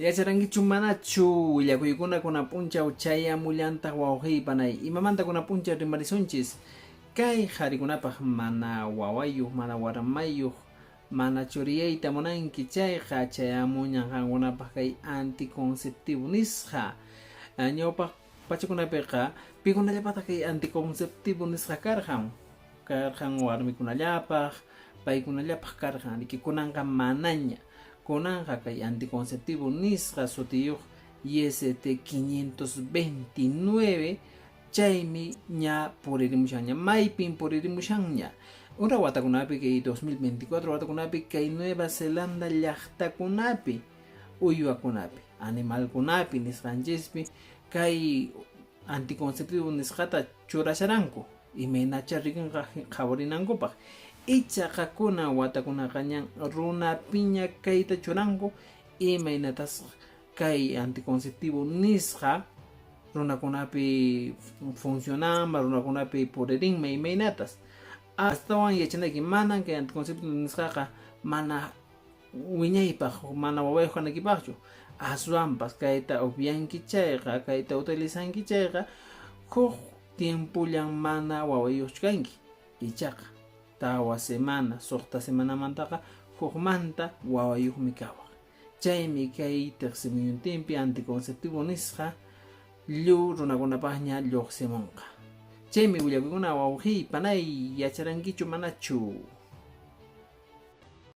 Yacharankichu manachu willakuykuna kunan p'unchaw chayamullantaq wawqiy panay? Imamanta kunan p'unchaw rimarisunchis? Kay qharikunapaq mana wawayuq, mana warmayuq, mana churiyayta munanki chayqa chayamuñan qankunapaq kay anticonceptivo nisqa. Ñawpaq pachakunapiqa pikunallapaqtaq kay anticonceptivo nisqa karqan? Karqan warmikunallapaq, paykunallapaq karqan, riki kunanqa manaña. Kunanqa kay anticonceptivo nisqa sutiyuq IST 529 chaymi ña puririmushanña. Maypin puririmushanña? Ura watakunapi kay 2024 watakunapi kay Nueva Zelanda llaqtakunapi uywakunapi, animalkunapi nisqanchispi kay anticonceptivo nisqata churasharanku imaynachá rikunqa qhawarinankupaq. Ichaqa kunan watakunaqa ñan runapiña kayta churanku imaynatas kay anticonceptivo nisqa runakunapi funcionanman, runakunapi puririnman imaynatas. Astawan yachanayki manan kay anticonceptivo nisqaqa mana wiñaypaq mana wawayuq kanaykipaqchu, aswanpas kayta upyanki chayqa, kayta utilizanki chayqa, huk tiempollan mana wawayuqchu kanki. Ichaqa tawa semana, suqta semanamantaqa hukmanta wawayuqmi kawaq. Chaymi kay teqsimuyuntinpi anticonceptivo nisqa lliw runakunapaqña lluqsimunqa. Chaymi willakuykuna wawqiy, panay, yacharankichu manachu?